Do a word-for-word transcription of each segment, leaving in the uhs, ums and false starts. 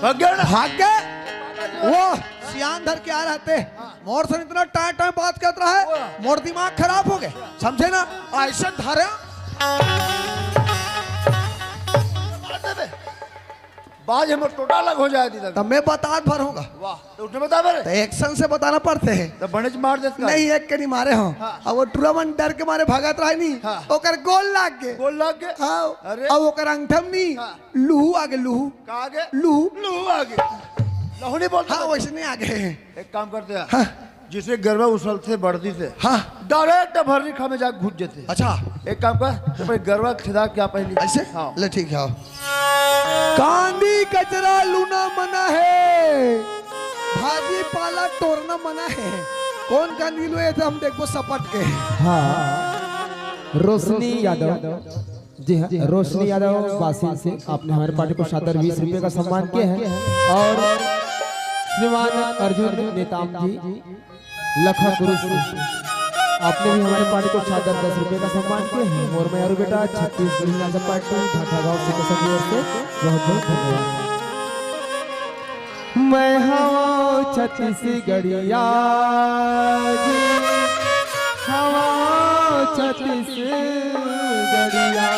भाग गया ना? भाग गए। वो सियान धर के आ रहते। मोर से इतना टाइम टाइम बात करत रहा है, मोर दिमाग खराब हो गए, समझे ना? ऐसे धरे। बाज हमर टोटा अलग हो जाए दीदा। तब मैं बतात भर होगा। वाह, तो उठने बता मेरे। तो एक्शन से बताना पड़ते हैं। तो बनेच मार देता। नहीं, एक के नहीं मारे हो। हाँ। अब वो टूरा मन डर के मारे भागत रहे नहीं। हाँ। ओकर गोल लाग गए। गोल लाग गए? हाँ। अरे। अब ओकर अंगठम नहीं। हाँ। लूहू आगे, लूहू। का आगे? लूहू। लूहू आगे। लहू नहीं बोलता हाँ, था। वैसे नहीं आगे। एक काम करते हैं। हाँ। जिसे गरवा उछलते बढ़ती से। हाँ। डायरेक्ट भर्री खा में जाके घुस जाते। अच्छा। एक काम कर, तो भाई गरवा खिदा क्या पहली? ऐसे? हाँ। ले ठीक है, आओ। कांदी कचरा लूना मना है, भाजी पाला टोरना मना है। कौन कांदी लुए थे हम देखो सपट के। हाँ, रोशनी यादव। जी हाँ, रोशनी यादव बासिंग से आपने हमारे पार्टी को शानदार बीस रुपए का सम्मान किया है। और श्रीमान अर्जुन नेताम जी लखा पुरुष से आपने भी हमारे पार्टी को शानदार दस रुपए का सम्मान किया है। और मैं अरु बेटा छत्तीसगढ़ी राजा पार्टी भाटा गांव से कसम की ओर से बहुत बहुत धन्यवाद। मैं हवा छत्तीसगढ़िया जी, हवा छत्तीसगढ़िया।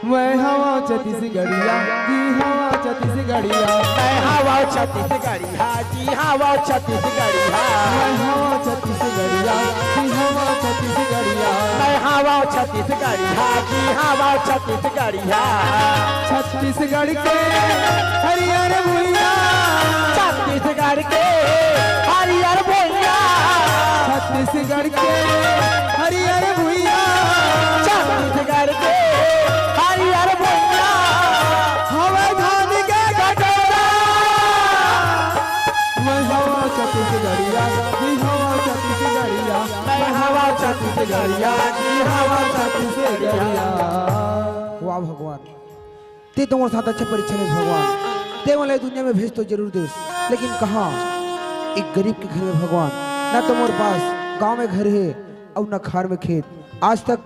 मैं हवा छत्तीसगढ़िया जी, हवा छत्तीसगढ़िया। मैं हवा छत्तीसगढ़िया जी, हवा छत्तीसगढ़िया। मैं हवा छत्तीसगढ़िया जी, हवा छत्तीसगढ़िया। मैं हवा छत्तीसगढ़िया जी, हवा छत्तीसगढ़िया। छत्तीसगढ़ के हरियर भुइया। छत्तीसगढ़ के हरियर भुइया। छत्तीसगढ़ के हरियर भुइया। छत्तीसगढ़ के हरियर भुइया। हवे धान के कटोरा। मैं हवा छत्तीसगढ़िया, जी हवा छत्तीसगढ़िया। मैं हवा छत्तीसगढ़िया, जी हवा छत्तीसगढ़िया। वाह भगवान, ते तो मोर साथ अच्छा परीक्षा लेस भगवान। ते मोला ए दुनिया में भेज तो जरूर देस, लेकिन कहाँ? एक गरीब के घर में भगवान, ना तो मोर पास गांव में घर हे, अउ ना खार में खेत। आज तक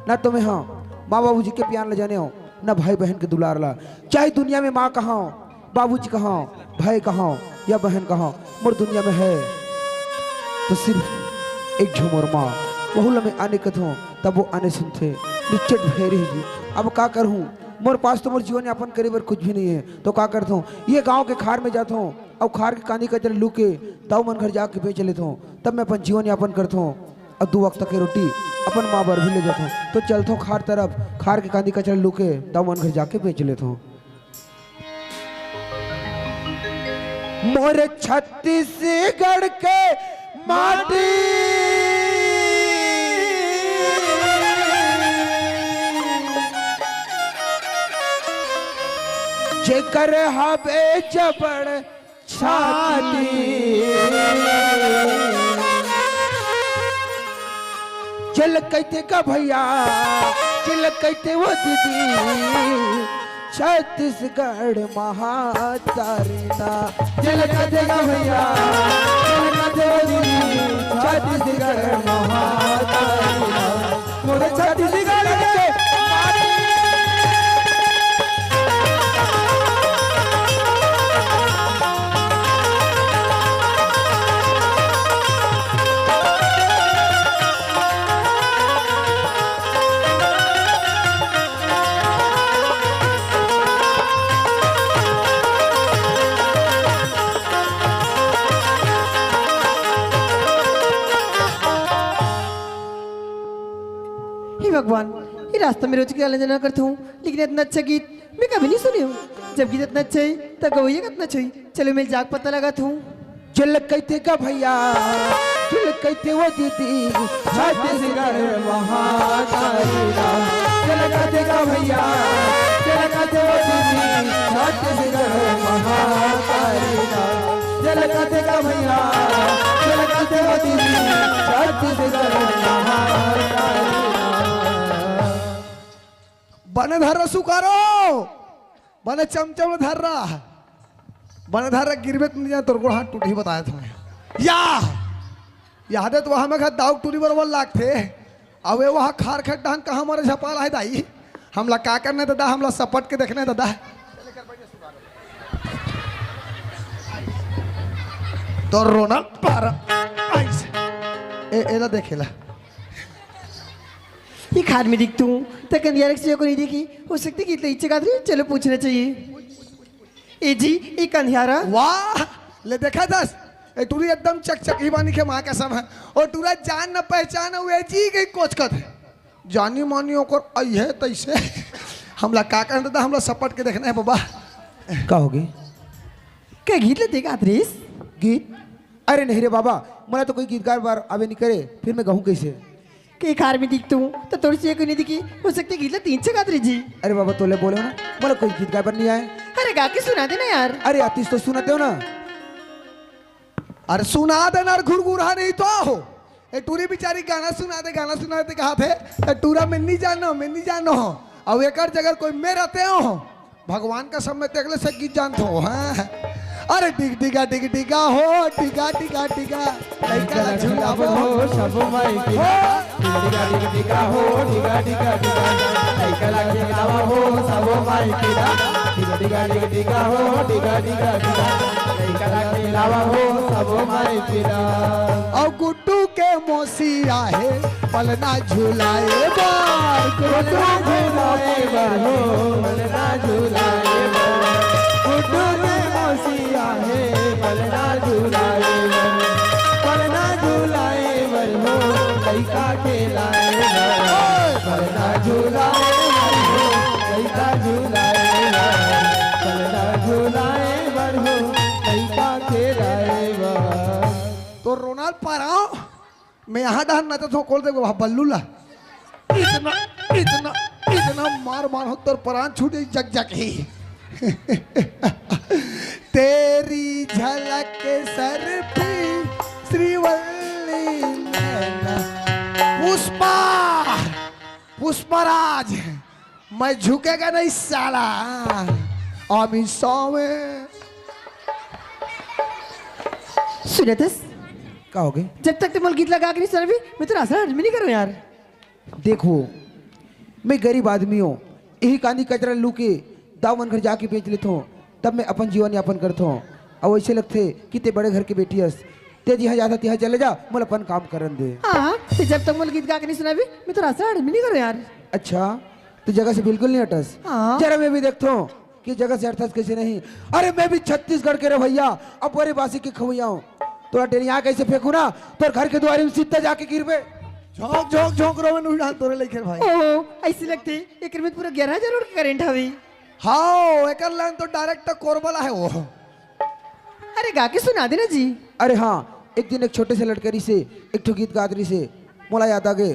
ना तो मैं हाँ माँ बाबूजी के प्यार ला जाने हो, ना भाई बहन के दुलार ला। चाहे दुनिया में माँ कहाँ हो, बाबूजी कहाँ हो, भाई कहाँ हो या बहन कहाँ हो, मोर दुनिया में है तो सिर्फ एक झो मोर माँ। वहू ला मैं आने कथों, तब वो आने सुनथे। निच्चट भैरी जी, अब का करहूँ? मोर पास तो मोर जीवन यापन करे बर कुछ भी नहीं है, तो का करथों? ये गांव के खार में जाथों, अउ खार के कांदी कचरा लू के दाऊ मन घर जाके बेच लेथों, तब मैं अपन जीवन यापन करथों। अउ दू वक्त के रोटी अपन माँ बर भी ले जाथों। तो चलथों खार तरफ, खार के कांदी कचरा लू के दाऊ मन घर जाके बेच लेथों। मोर छत्तीसगढ़ के माटी, जेकर हवे जबड़ छाती। चल कहिथे का भैया, चल कहिथे वो दीदी, छत्तीसगढ़ महातारी ना। चल कहिथे का भैया, चल कहिथे वो दीदी, छत्तीसगढ़ महातारी ना। मोरे छत्तीसगढ़ के हे भगवान, ये रास्ता में रोज के आना जाना करता हूँ, लेकिन इतना अच्छा गीत मैं कभी नहीं सुनी हूँ। जब गीत इतना अच्छा है, तब गवैया कितना अच्छा है। चलो, मैं जाके पता लगाता हूँ। चल कहिथे का भैया, चल कहिथे वो दीदी, छत्तीसगढ़ महातारी ना। चल कहिथे का भैया, चल कहिथे वो दीदी, छत्तीसगढ़ महातारी ना। चल कहिथे का भैया, चल कहिथे वो दीदी, छत्तीसगढ़ महातारी ना। बने धर रहा सुकारो, बने चमचम धर रहा, बने धर रहा, गिरबे त नहीं जाए, तोर गोड़ हाथ टूटही बताया था मैं। या, याद है तो वहाँ में घर दाऊ टूरी बरोबर लागथे। अबे वहाँ खार खट डहन कहाँ मारे झपाल है दाई? हमला का करने दादा, हमला सपट के देखने दादा। तो रोना पारा। ऐसे। ए, एला देखेला। ये खार में दिख तू, त कंधियारा के सिवा कोई नहीं देखी। हो सकथे गीत ला इच्छा गात रही, चलो पूछना चाहिए। ए जी, ए कंधियारा। वाह, ले देखा दस। ए टूरी एकदम चकचक ही बानी के माँ कसम है। और टूरा जान न पहचान हुए जी गई कोचकत है। जानी मानी ओकर आई है तैसे। हमला का करना था, हमला सपट के देखना है बाबा। का होगे? के गीत ला देखा दृश? गीत? अरे नहीं रे बाबा, मोला तो कोई गीतकार बार आवे नहीं करे, फिर मैं गाहूँ कैसे? के खार में दिख तू, त तोर से कोई नहीं दिखी, हो सकथे गीत ला तीन छे गात रही जी। अरे बाबा, तोले बोले हो ना, मोला कोई गीतकार बार नहीं आए। अरे गा के सुना दे ना यार। अरे आतिश तो सुनाते हो ना। अरे सुना दे ना, अरे घुरघुरा नहीं तो हो। ए टूरी बिचारी गाना सुना दे, गाना सुना दे कहा थे। ए टूरा मैं नहीं जानो, मैं नहीं जानो। अब एकर जगह कोई मैं रहते हो। भगवान का सब में तेगले से गीत जानत हो, हाँ। अरे डिग डिगा डिग डिगा हो, डिगा डिगा डिगा, लइका ला झुलावो हो, सबो माई के। हो। डिग डिगा डिग डिगा हो, डिगा डिगा डिगा, लइका ला झुलावो हो, सबो माई के। डिग डिगा डिग डिगा हो, डिगा डिगा डिगा, लइका ला झुलावो हो, सबो माई के। अउ गुड्डू के मौसी आहे, पलना झुलाए बर। गुड्डू के मौसी आहे, पलना झुलाए बर। गुड्डू के मौसी आहे, पलना झुलाए बर। पलना झुलाए बर हो, लइका खेलाए बर। पलना झुलाए बर हो, लइका झुलाए बर। पलना झुलाए बर हो, लइका खेलाए बर। तो रोनाल पाराव मैं यहाँ डहर नचत हों, कोल दे वहाँ बल्लू ला। इतना, इतना, इतना मार मार हो तोर परान छूट जाई जग जग ही। तेरी झलक सरफी श्रीवल्ली नैना। पुष्पा, पुष्पराज, मैं झुकेगा नहीं साला। आमी सावे। सुनतस? का होगे? जब तक ते मोला गीत ला गा के नहीं सुनाबे, मैं तोर आसरा हजमी नहीं करूँ यार। देखो, मैं गरीब आदमी हों, यही कांदी कचरा लू के दाऊ मन घर जाके बेच लेथों, तब मैं अपन जीवन यापन करथों। अउ ऐसे लगथे कि ते बड़े घर के बेटी हस, ते जिहाँ जाथा तिहाँ चले जा, मोला अपन काम करन दे। हाँ, ते जब तक मोला गीत गा के नहीं सुनाबे, मैं तोर आसरा हजमी नहीं करूँ यार। अच्छा, ते जगह से बिल्कुल नहीं हटस? हाँ। जरा मैं भी देखथों कि जगह से हटथस कैसे नहीं। अरे मैं भी छत्तीसगढ़ के रे भैया, अब बरे बासी के खवैया हों। तोला डेनिया कैसे फेंकू ना, तोर घर के दुआरी में सीधा जाके गिरबे। झोंक, झोंक, झोंक रोवे नुई डाल तोरे लइके भाई। ओहो, ऐसे लगथे, एकर में पूरा ग्यारह हजार वोल्ट के करंट हवे। हाँ, एकर लाइन तो direct कोरबा ला है वो। अरे गा के सुना देना जी। अरे हाँ, एक दिन एक छोटे से लड़के रहिसे, एक ठो गीत गात रहिसे, मोला याद आ गे।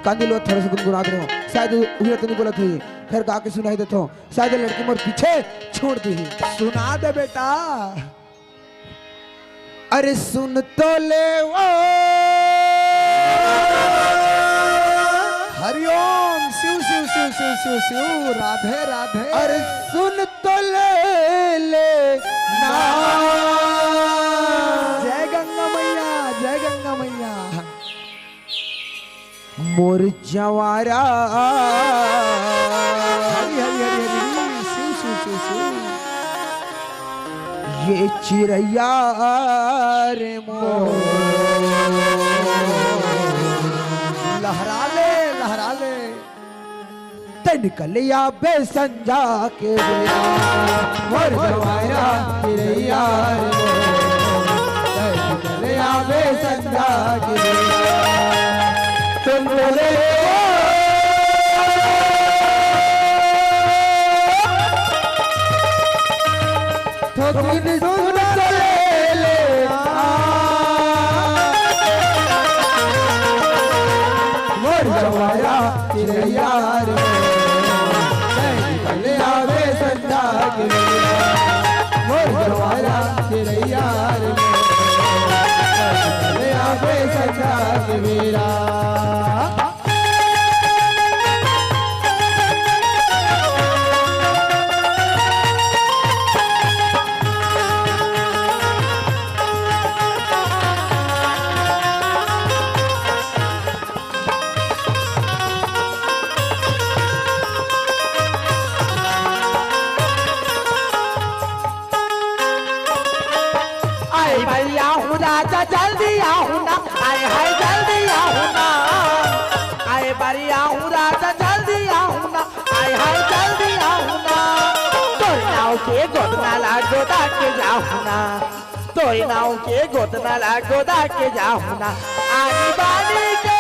कांदी लो थोड़ा सा गुनगुनात रहे हो, शायद उहे तो नहीं बोलत हुई। खैर गा के सुनाई देत हो, शायद लड़की मोर पीछे छोड़ दी। सुना दे बेटा। अरे सुन तो ले वो। हरिओम शिव शिव शिव शिव शिव शिव, राधे राधे। अरे सुन तो ले, ले ना। जय गंगा मैया, जय गंगा मैया। मोर जवारा। हरि हरि हरि हरि, शिव शिव शिव शिव। ये चिरैया रे मोर। लहरा ले, लहरा ले। तै निकल आबे संझा के बेरा, मोर जवारा चिरैया रे। तै निकल आबे संझा के बेरा। सुन तो ले। थोकिन सुन तो ले, ले। मोर जवारा चिरैया रे, तै निकल आबे संझा के बेरा। मोर जवारा चिरैया रे, तै निकल आबे संझा के बेरा। आई भैया हुदा आय हाय जल्दी आहू ना, आय बारी आहू राजा जल्दी आहू ना, आय हाय जल्दी आहू ना। तोर नाव के गोदना ला गोदा के जाहू ना, तोर नाव के गोदना ला गोदा के जाहू ना। आनी बानी के,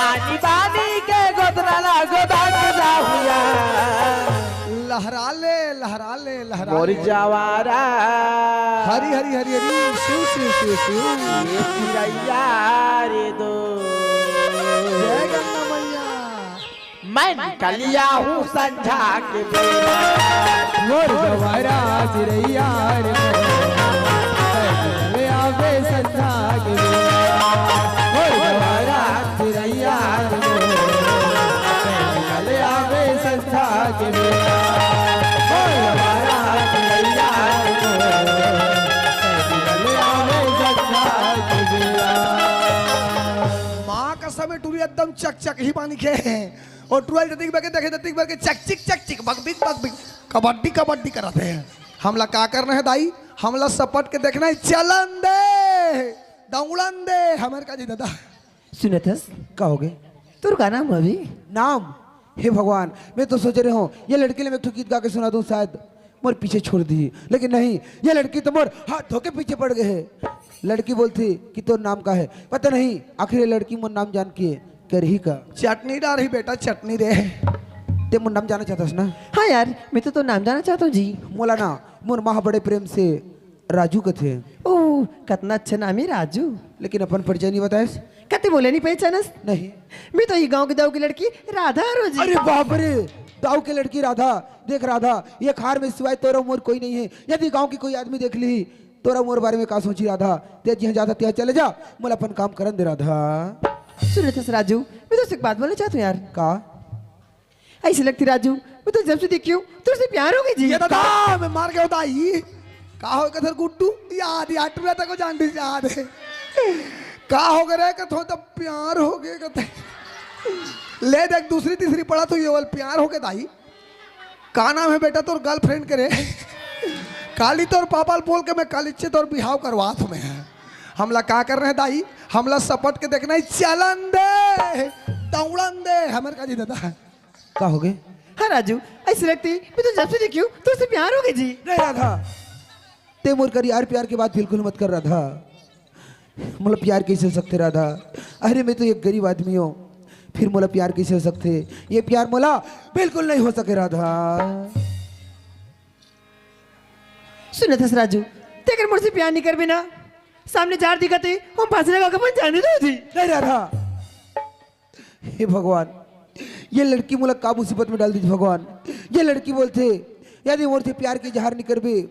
आनी बानी के गोदना ला गोदा के जाहू या। लहरा ले, लहरा ले, लहरा मोर ले। जवारा। हरी, हरी, हरी, हरी, शिव, शिव, शिव, शिव। ये चिरैया रे दो। जय गंगा मैया। मैं निकलिया हूँ संझा के बेरा। मोर जवारा चिरैया रे दो। ले आवे संझा के बेरा। मोर जवारा चिरैया रे दो। ले आवे संझा के बेरा। मोर जवारा चिरैया रे दो। ले आवे संझा के बेरा। माँ कसम, टुरी एकदम चकचक ही पानी के। और टुरा जतिक बरके देखे, जतिक बरके चकचिक, चकचिक, बगबिक, बगबिक, कबड्डी, कबड्डी करत हे। हमला का करना हे दाई? हमला सपट के देखना हे, चलन दे, दौड़न दे, हमर का जी दादा। सुनत हस? का होगे? तोर का नाम हवे? नाम? हे भगवान, मैं तो सोच रहे हूँ, ये लड़की ले मैं एक ठो गीत गा के सुना दूँ, शायद मोर पीछे छोड़ दिही, लेकिन नहीं, ये लड़की तो मोर हाथ धो के पीछे पड़ गए हे। लड़की बोलथे कि तोर नाम का हे? पता नहीं, आखिर ये लड़की मोर नाम जान के करही का? चटनी डारही बेटा, चटनी रे। ते मोर नाम जाना चाहत हस ना? हाँ यार, मैं तो तोर नाम जाना चाहत हूँ जी। मोला ना, मोर माँ बड़े प्रेम से राजू कथे। ओ, कतना अच्छा नाम हे राजू। लेकिन अपन परिचय नहीं बताएस। कते बोले नहीं पहचानस? नहीं। मैं तो ये गांव के दाऊ की लड़की राधा हरो जी। अरे बाप रे, दाऊ के लड़की राधा। देख राधा, ये खार में सिवाय तोर मोर कोई नहीं हे। यदि गांव की कोई आदमी देख ली, तोर मोर बारे में का सोची राधा? ते जिहाँ जात हस तिहाँ चले जा, मोला अपन काम करन दे राधा। सुनत हस राजू, मैं तोसे एक बात बोलना चाहत हूँ यार। का? ऐसे लगती राजू, मैं तो जब से देखी हूँ, तोसे प्यार हो गई जी। ये दादा, मैं मर गया दाई। का हो कथे गुड्डू? याद, याद, टुरा तक को जान दी याद हे। का होगे रे? कथों तो प्यार होगे कथे। ले देख, दूसरी तीसरी पढ़त हस, ये वाला प्यार होगे दाई। का नाम हे बेटा तोर girlfriend के रे? काली तोर पापा ल बोल के मैं कालीचे तोर बिहाव करवात हूँ मैं। हमला का करना हे दाई? हमला सपट के देखना हे, चलन दे, दौड़न दे, हमर का जी दादा। का होगे? हाँ राजू, ऐसे लगती, मैं तो जब से देखी हूँ, तोसे प्यार होगे जी। नहीं राधा, ते मोर करी यार, प्यार के बात बिल्कुल मत कर राधा। मोला प्यार कैसे हो सकथे राधा? अरे मैं तो एक गरीब आदमी हूँ, फिर मोला प्यार कैसे हो सकथे? ये प्यार मोला बिल्कुल नहीं हो सके राधा। सुनत हस राजू, ते अगर मोर से प्यार नहीं करबे ना, सामने झाड़ दिखत हे, हम फांसी लगा के अपन जान दे दूँ जी। नहीं राधा, हे भगवान, ये लड़की मोला का मुसीबत में डाल दिस भगवान। ये लड़की बोलथे, यदि मोर से प्यार के इजहार नहीं करबे,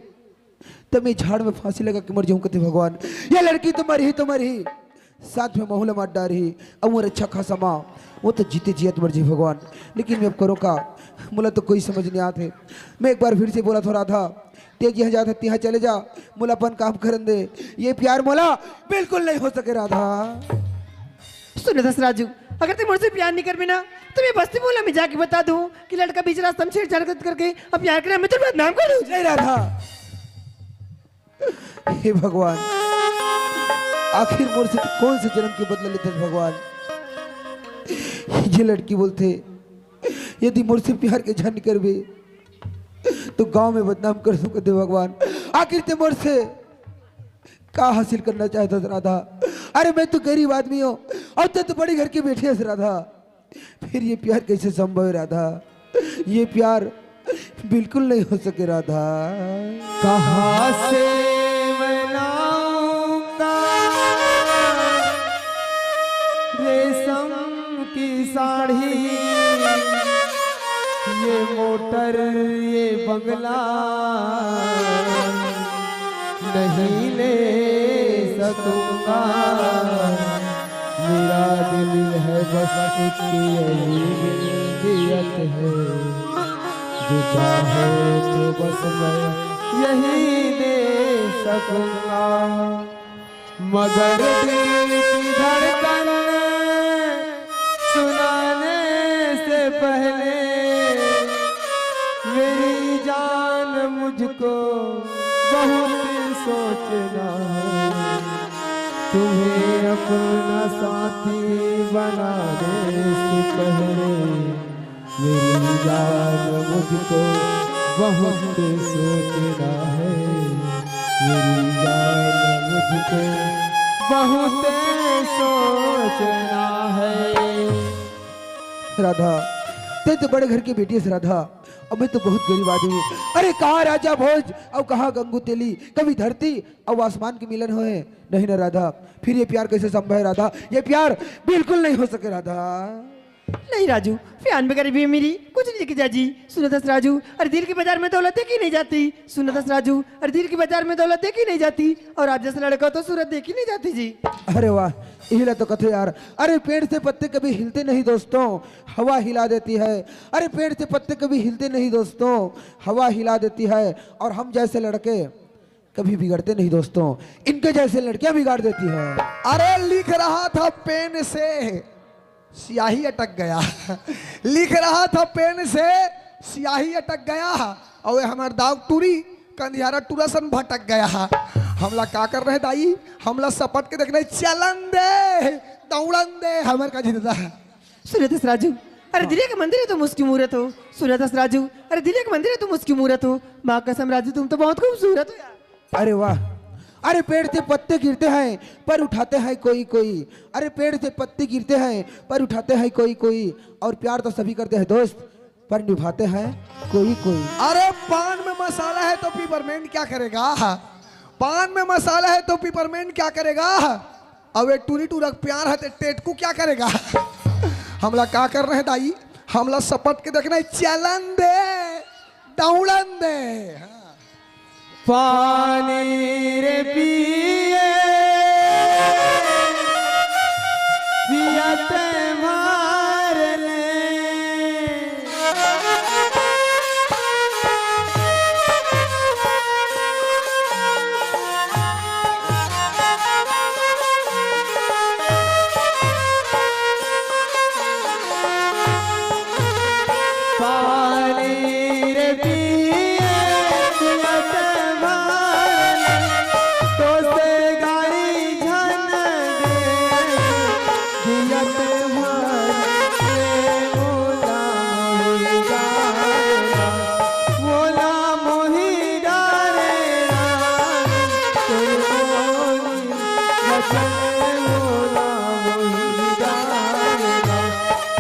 त मैं झाड़ में फांसी लगा के मर जाहूँ कथे भगवान। ये लड़की तो मरही, तो मरही, साथ में महू ल मार डारही। अब मोर अच्छा खासा माँ, वो तो जीते जियत मर जाही भगवान। लेकिन मैं अब करूँ का? मोला तो कोई समझ नहीं आत हे। मैं एक बार फिर से बोलत हूँ राधा, ते जिहाँ जात हस तिहाँ चले जा, मोला अपन काम करन दे। ये प्यार मोला बिल्कुल नहीं हो सके राधा। सुनत हस राजू, अगर ते मोर से प्यार नहीं करबे ना, तो मैं बस्ती मोहल्ला में जाके बता दूँ कि लड़का बीच रास्ता में छेड़छाड़ कर, करके अब प्यार के नाम में तो बदनाम कर दूँ। नहीं राधा, हे भगवान, आखिर मोर से तू कौन से जन्म के बदला लेथस भगवान? ये लड़की बोलथे, यदि मोर से प्यार के इजहार नहीं करबे, तो गांव में बदनाम कर दूँ कथे भगवान। आखिर ते मोर से का हासिल करना चाहत हस राधा? अरे मैं तो गरीब आदमी हूँ और ते तो बड़े घर की बेटी हस राधा। फिर ये प्यार कैसे संभव हे राधा? ये प्यार बिल्कुल नहीं हो सके राधा। कहाँ से मैं लाऊंगा रेशम की साड़ी, ये मोटर, ये बंगला नहीं ले सकूंगा। मेरा दिल है बस एक यही विनती है, जो चाहो तो बस मैं यही दे सकूंगा। मगर दिल की धड़कन सुनाने से पहले मेरी जान मुझको बहुत सोचना है, तुम्हें अपना साथी बनाने से पहले मेरी जान, मुझको बहुत सोचना है, मेरी जान, मुझको बहुत सोचना है। राधा, तैं तो बड़े घर के बेटी हस राधा, अउ मैं तो बहुत गरीब आदमी। अरे कहाँ राजा भोज अउ कहाँ गंगू तेली, कभी धरती अउ आसमान के मिलन होय? नहीं ना राधा, फिर ये प्यार कैसे संभव है राधा? ये प्यार बिल्कुल नहीं हो सके राधा। नहीं राजू, प्यार में गरीबी अमीरी कुछ नहीं देखी जाय जी। सुनत हस राजू, अरे दिल के बाजार में दौलत देखी नहीं जाती। सुनत हस राजू, अरे दिल के बाजार में दौलत देखी नहीं जाती, अउ आप जैसा लड़का तो सूरत देखी नहीं जाती जी। अरे वाह, इही ला तो कथे यार। अरे पेड़ से पत्ते कभी हिलते नहीं दोस्तों, हवा हिला देती है। अरे पेड़ से पत्ते कभी हिलते नहीं दोस्तों, हवा हिला देती है। और हम जैसे लड़के कभी बिगड़ते नहीं दोस्तों, इनके जैसे लड़कियां बिगाड़ देती है। अरे लिख रहा था पेन से, स्याही अटक गया। लिख रहा था पेन से, स्याही अटक गया। अउ ये हमर दाव टूरी, कंधियारा टूरा सन भटक गया। हमला का करना है दाई? हमला सपट के देखना है, चलन दे, दौड़न दे, हमर का जिंदा। सुनत हस राजू, अरे दिल के मंदिर है, तुम उसकी मूरत हो। सुनत हस राजू, अरे दिल के मंदिर है, तुम उसकी मूरत हो। माँ कसम राजू, तुम तो बहुत खूबसूरत हो यार। अरे वाह, अरे पेड़ से पत्ते गिरते हैं पर उठाते हैं कोई कोई। अरे पेड़ से पत्ते गिरते हैं पर उठाते हैं कोई कोई। और प्यार तो सभी करते हैं दोस्त, पर निभाते हैं कोई कोई। अरे पान में मसाला है तो पिपरमेंट क्या करेगा? पान में मसाला है तो पिपरमेंट क्या करेगा? अउ ये टूरी टूरा के प्यार है तो टेटकू क्या करेगा? हमला का करना है दाई? हमला सपट के देखना है, चलन दे, दौड़न दे। हाँ। पानी रे पिए, पियत मार ले। पानी रे पिए, पियत मार, तो से गारी झन दे, जियत मार रे मोला मोहि डारे ना, मोला मोहि डारे ना, तोर मोहि वचन मोला मोहि डारे ना।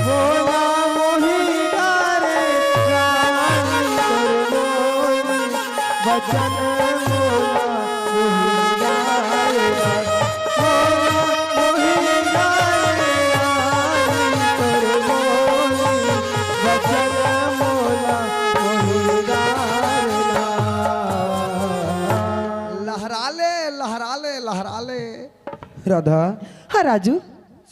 मोला मोहि डारे रानी, तोर मोहि वचन मोला मोहि डारे रानी। मोला मोहि डारे रानी, तोर मोहि वचन मोला मोहि डारे रानी। लहरा ले, लहरा ले, लहरा ले। राधा। हाँ राजू।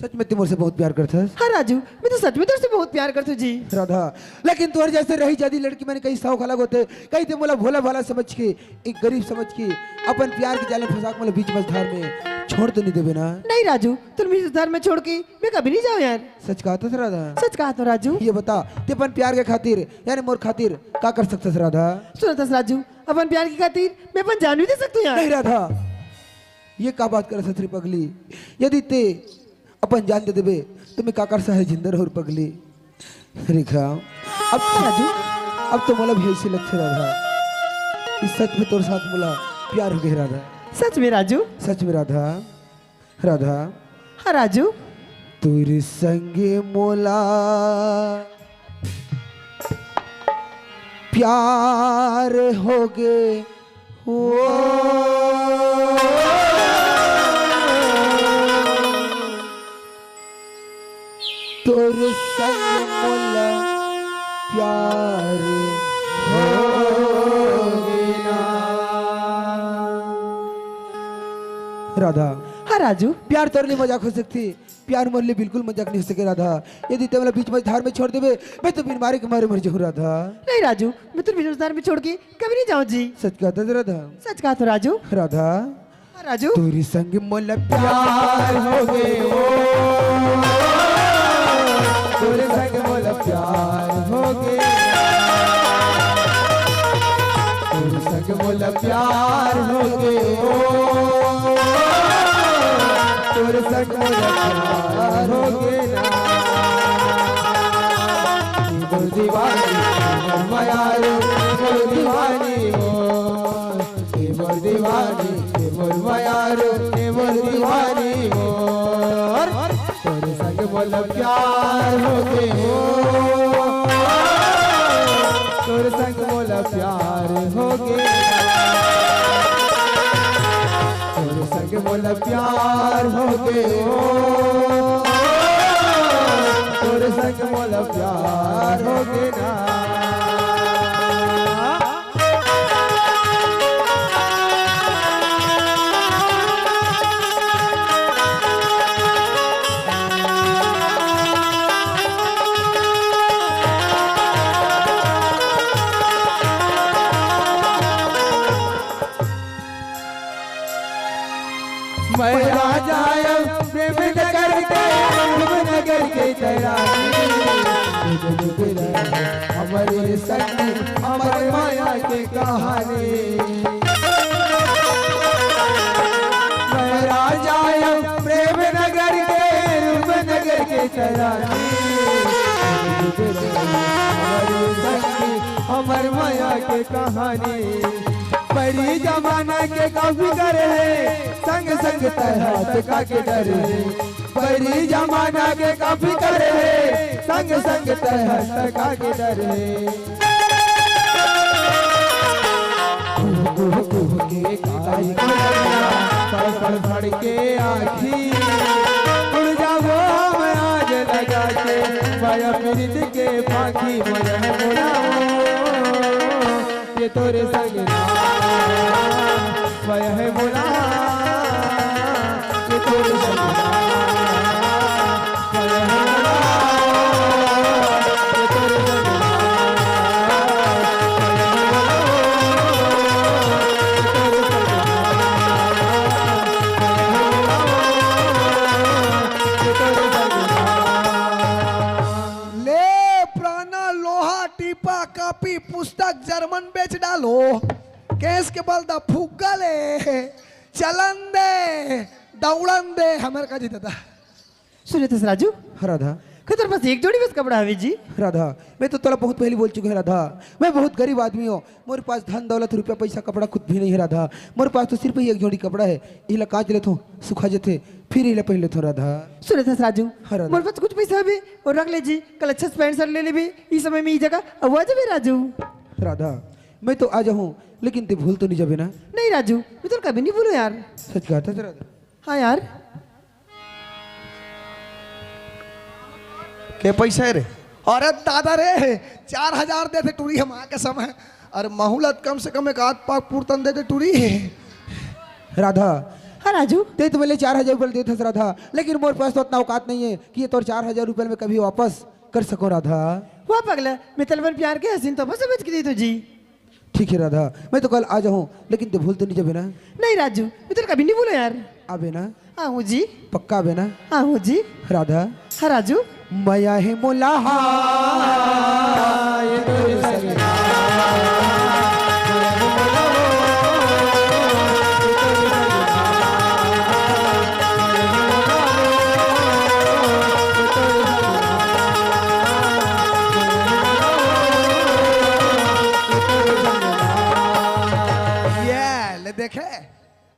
सच में तैं मोर से बहुत प्यार करथस। हाँ राजू, मैं तो सच में तोर से बहुत प्यार करथों जी। राधा, लेकिन तोर जैसे रही जादी लड़की मन कहीं साव घला होथे, कहीं तैं मोला भोला भाला समझ के, एक गरीब समझ के, अपन प्यार के जाल में फंसा के मोला बीच मझधार में छोड़ तो नहीं देबे ना? नहीं राजू, तोला बीच मझधार में छोड़ के मैं कभी नहीं जाऊँ यार। सच कहत हस राधा? सच कहत हँव राजू। ये बता, तैं अपन प्यार के खातिर यानी मोर खातिर का कर सकथस राधा? सुनत हस राजू, अपन प्यार के खातिर मैं अपन जान भी दे सकथों यार। नहीं राधा, ये का बात करत हस रे पगली? यदि तैं अपन जान दे देबे, त मैं काकर साहे जिंदा रहूं रे पगली? रेखा, अब तो, राजू। अब तो मोला भी ऐसे लगथे राधा, कि सच में तोर साथ मोला प्यार हो गए राधा। सच में राजू? सच में राधा। राधा। हाँ राजू। तोर संग मोला प्यार होगे ओ, तोर संग मोला प्यार होगे ना। राधा। हाँ राजू। प्यार तोर ले मजाक हो सकथे, प्यार मोर ले बिल्कुल मजाक नहीं हो सके राधा। यदि तैं मोला बीच मझधार में छोड़ देबे, मैं तो बिन मारे के मारे मर जाहूं राधा। नहीं राजू, मैं तोला बीच मझधार में छोड़ के कभी नहीं जाऊं जी। सच कहत हस राधा? सच कहत हँव राजू। राधा। हाँ राजू। तोर संग मोला प्यार होगे ओ, तोर संग मोला प्यार होगे, तोर संग मोला मोला प्यार होगे ओ, तोर संग मोला प्यार होगे ना। ए मोर दीवानी, ए मोर मयारू, ए मोर दीवानी ओ, ए मोर दीवानी, ए मोर मयारू, ए मोर दीवानी ओ। तोर संग मोला प्यार होगे ओ, तोर संग मोला प्यार होगे, तोर संग मोला प्यार होगे ओ, तोर संग मोला प्यार होगे ना। मैं राजा आया प्रेम नगर के, प्रेम नगर के तैरानी। हमारे संग, हमारे माया के कहानी। मैं राजा आया प्रेम नगर के, रूप नगर के तैरानी। हमारे संग, हमारे माया के कहानी। बड़ी जमाना के काफी करे है, संग संग तैं हाथ का के डरे है। बड़ी जमाना के काफी करे है, संग संग तैं हाथ का के डरे है। कुह कुह कुह के काई के लगिया, फड़ फड़ फड़ के आँखी। उड़ जाबो मैं आज लगा के, माया प्रीत के पाखी, माया मोला। ये तोरे संग ना, वह है बोला, ये तोरे संग ना, वह है बोला, ये तोरे संग ना, वह है बोला, ये तोरे संग ना, वह है बोला, ये तोरे संग ना। ले पुराना लोहा, टीपा, कापी, पुस्तक, जर्मन बेच डालो। केस के बल द फुग्गा ले, चलन दे, दौड़न दे, हमर का जी दादा। सुनत हस राजू? हाँ राधा। का तोर पास एक जोड़ी बस कपड़ा हवे जी? राधा, मैं तो तोला बहुत पहली बोल चुके हँव राधा, मैं बहुत गरीब आदमी हँव, मोर पास धन दौलत रुपया पैसा कपड़ा कुछ भी नहीं है राधा, मोर पास तो सिर्फ ही एक जोड़ी कपड़ा है, इला कांच लेथों, सुखा जथे, फिर इला पहन लेथों राधा। सुनत हस राजू? हाँ राधा। मोर पास कुछ पैसा हवे, वो रख ले जी, कल अच्छा से पैंट शर्ट ले लेबे, ई समय में ई जगह, अब आ जाबे राजू। राधा, मैं तो आ जाहूँ, लेकिन तैं भूल तो नहीं जाबे ना? नहीं राजू, मैं तोला कभी नहीं भूलूँ यार। सच कहत हस राधा? हाँ यार। के पैसा है रे? अरे दादा रे, चार हजार देथे टूरी हम आके समय। अरे महूँ ला कम से कम एक आध पाक पुरतन देथे टूरी। राधा। हाँ राजू। तैं तो बोले चार हजार रुपया देथस राधा, लेकिन मोर पास तो अतना औकात नहीं है कि ये तोर चार हजार रुपया मैं कभी वापस कर सकूँ राधा। वाह पगला, मैं तोला अपन प्यार के हसीन तोहफा समझ के देथों जी। ठीक है राधा, मैं तो कल आ जाहूँ, लेकिन तैं भूल तो नहीं जाबे ना? नहीं राजू, मैं तोला कभी नहीं भूलूँ यार। आबे ना? आहूँ जी। पक्का आबे ना? आहूँ जी। राधा। हाँ राजू। मया हे मोला हाय तोर संग। ये ले देखे।